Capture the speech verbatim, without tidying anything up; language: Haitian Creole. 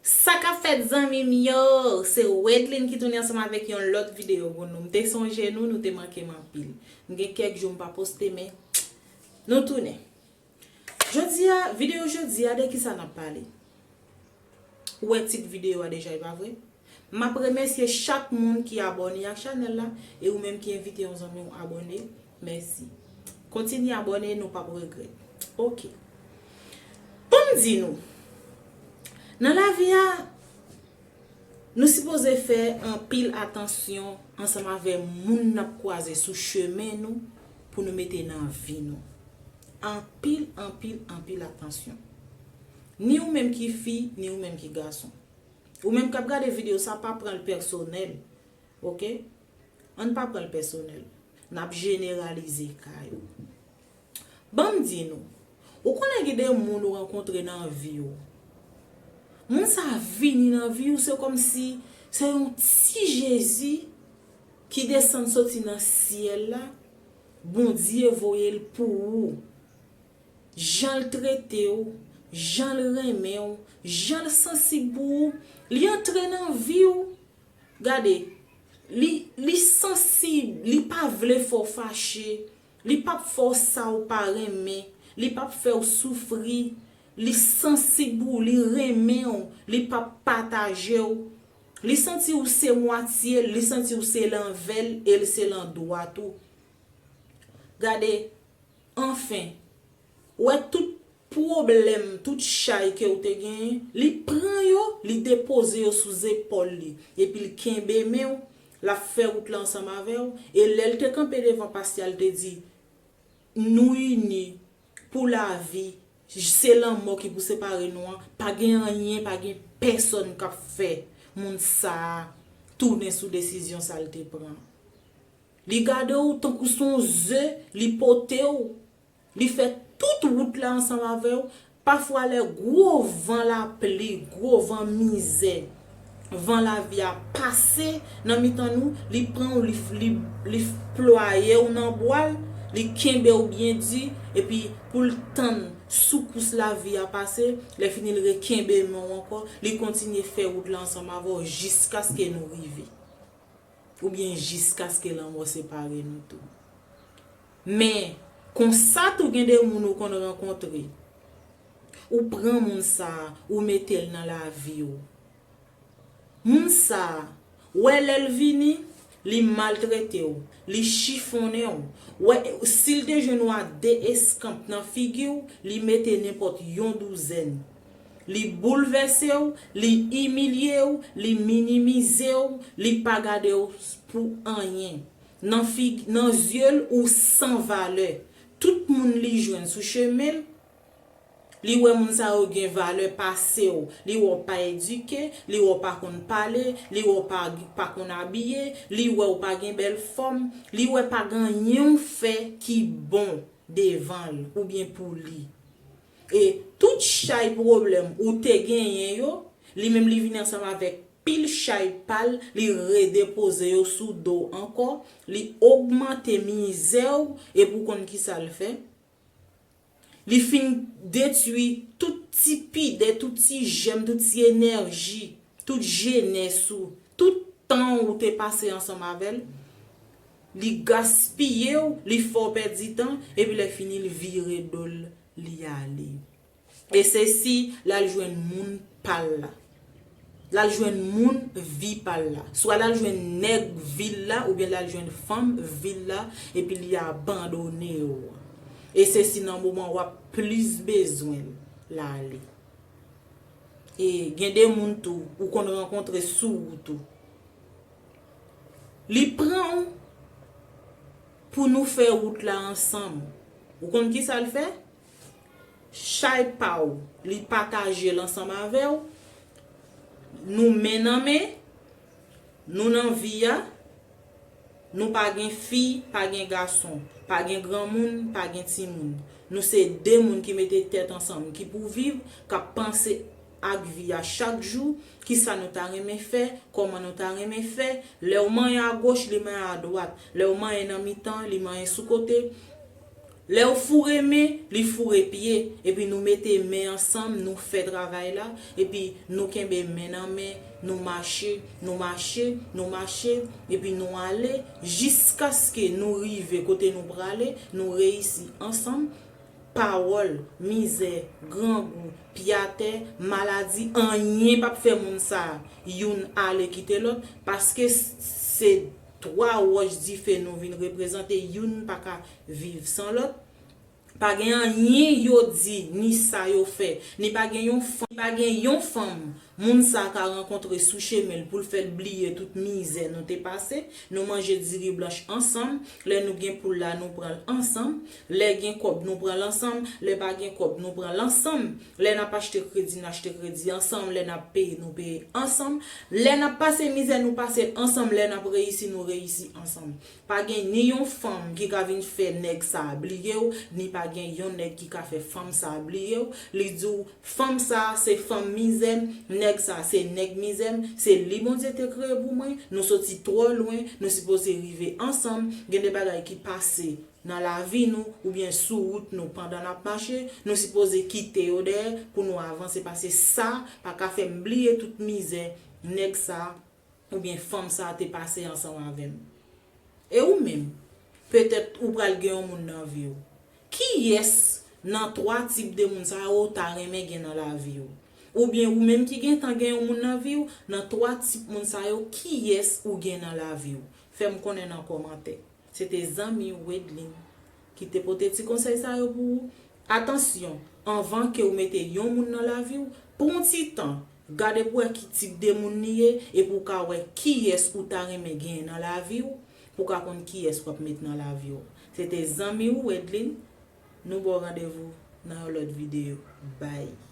Sa k ap fèt, zanmi m yo? Se Wedline ki tounen ansanm avèk yon lòt videyo pou nou. M te sonje nou, nou te manke m anpil. M gen kèk jou m pa poste, men nou tounen. Jodi a, videyo jodi a, de ki sa n ap pale? Ou wè tit videyo a deja, e pa vre? M ap remèsye chak moun ki abòne ak chanèl la, e ou menm ki envite yon zanmi w abòne, mèsi. Kontinye abòne, nou p ap regrèt. Oke. Ban m di nou, nan lavi a, nou sipoze fè anpil atansyon ansanm avè moun n ap kwaze sou chemen nou pou nou mete nan vi nou. Anpil, anpil, anpil atansyon. Ni ou menm ki fi, ni ou menm ki gason. Ou menm k ap gade videyo sa, pa pran l pèsonèl, oke? Ann pa pran l pèsonèl. N ap jeneralize ka yo. Ban m di nou, ou konnen gen de moun ou rankontre nan vi w. Moun sa vini nan vi w, se kòmsi se yon ti Jezi ki desann soti nan syèl la, Bondye voye l pou ou. Jan l trete w, jan l renmen w, jan l sansib pou ou, li antre nan vi w. Gade, li, li sansib, li pa vle fè w fache, li p ap fè w sa w pa renmen, li p ap fè w soufri, li sansib pou ou, li renmen w, li p ap pataje w. Li santi w se mwatye l, li santi w se lanvè l, e l se landwat ou. Gade, anfen, ou wè tout pwoblèm, tout chay ke w te genyen, li pran yo, li depoze yo sou zepòl li, epi l kenbe men w, l ap fè wout la ansanm avè w, e lè l te kanpe devan pastè a, l te di, nou ini pou lavi, se lanmò ki pou separe nou an, pa gen anyen, pa gen pèsòn k ap fè moun sa a tounen sou desizyon sa l te pran. Li gade w tankou se yon ze, li pote w, li fè tout wout la ansanm avè w. Pafwa lè gwo van lapli, gwo van mizè, van lavi a pase nan mitan nou, li pran w, li, li, li plwaye w nan bwa l, li kenbe w byen di, epi pou l tann soukous lavi a pase, lè fini l rekenbe men w ankò, li kontinye fè wout la ansanm avè w jiskaske nou rive. Oubyen jiskaske lanmò separe nou tou. Men, konsa tou gen de moun ou konn rankontre. Ou pran moun sa a, ou mete l nan lavi w. Moun sa a, wè lè l vini, li maltrete w, li chifonnen w. Wè, si l te jwenn ou a de eskanp nan figi w, li mete nenpòt yon douzèn. Li boulvèse w, li imilye w, li minimize w, li pa gade w pou anyen. Nan fig, nan zye l, ou san valè. Tout moun li jwenn sou chemen l, li wè moun sa yo gen valè pase w. Li wè w pa edike, li wè w pa konn pale, li wè w pa, pa konn abiye, li wè w pa gen bèl fòm, li wè pa gen anyen w fè ki bon devan l oubyen pou li. E tout chay pwoblèm ou te genyen yo, li menm li vin ansanm avèk pil chay pa l, li redepoze yo sou do w ankò, li ogmante mizè w, epi w konn kisa l fè? Li fin detwi tout ti pidè, tout ti jèm, tout ti enèji, tout jenès ou, tout tan ou te pase ansanm avè l, li gaspiye w, li fè w pèdi tan, epi lè fini l vire do l, li ale. E se si l al jwenn moun pa l la. L al jwenn moun vi pa l la. Swa l al jwenn nèg vi l la, oubyen l al jwenn fanm vi l la, epi li abandone w. E se si nan moman w ap plis bezwen l, l ale. E gen de moun tou, ou konn rankontre sou wout ou. Li pran w pou nou fè wout la ansanm. Ou konn kisa l fè? Chay pa w, li pataje l ansanm avè w. Nou men nan men, nou nan vi a. Nou pa gen fi, pa gen gason, pa gen granmoun, pa gen timoun. Nou se de moun ki mete tèt ansanm, ki pou viv, k ap panse ak vi a chak jou, kisa nou ta renmen fè, kòman nou ta renmen fè. Lè w manyen agoch, li manyen adwat. Lè w manyen nan mitan, li manyen sou kote. Lè w foure men, li foure pye, epi nou mete men ansanm, nou fè travay la, epi nou kenbe men nan men, nou mache, nou mache, nou mache, epi nou ale, jiskaske nou rive kote nou prale, nou reyisi ansanm. Pawòl, mizè, grangou, pye atè, maladi, anyen p ap fè moun sa youn ale kite lòt, paske s- se twa wòch dife nou vin reprezante, youn pa ka viv san lòt. Pa gen anyen yo di, ni sa yo fè, ni pa gen yon fanm, ni pa gen yon fanm moun sa ka rankontre sou chemen l pou l fè l bliye tout mizè nou te pase. Nou manje diri blanch ansanm, lè nou gen poul la, nou pran l ansanm, lè gen kòb, nou pran l ansanm, lè pa gen kòb, nou pran l ansanm, lè n ap achte kredi, n achte kredi ansanm, lè n ap peye, nou peye ansanm, lè n ap pase mizè, nou pase l ansanm, lè n ap reyisi, nou reyisi ansanm. Pa gen ni yon fanm ki ka vin fè nèg sa bliye w, ni pa gen yon nèg ki ka fè fanm sa bliye w. Li di w, fanm sa se fanm mizè m, nèg sa se nèg mizè m, se li Bondye te kreye pou mwen, nou soti twò lwen, nou sipoze rive ansanm, gen de bagay ki pase nan lavi nou, oubyen sou wout nou pandan n ap mache, nou sipoze kite yo dèyè pou nou avanse, paske sa pa ka fè m bliye tout mizè nèg sa oubyen fanm sa te pase ansanm avè m. E ou menm? Petèt ou pral gen yon moun nan vi w. Kiyès nan twa tip de moun sa yo ou ta renmen gen nan lavi w? Oubyen ou menm ki gentan gen yon moun nan vi w, nan twa tip moun sa yo, kiyès ou gen nan lavi w? Fè m konnen nan kòmantè. Se te zanmi w Wedlin ki te pote ti konsèy sa yo pou ou. Atansyon, anvan ke w mete yon moun nan lavi w, pran yon ti tan, gade pou wè ki tip de moun li ye, epi w ka wè kiyès ou ta renmen genyen nan lavi w, pou w ka konn kiyès w ap met nan lavi w. Se te zanmi w Wedlin, nou ba w randevou nan yon lòt videyo. Bye.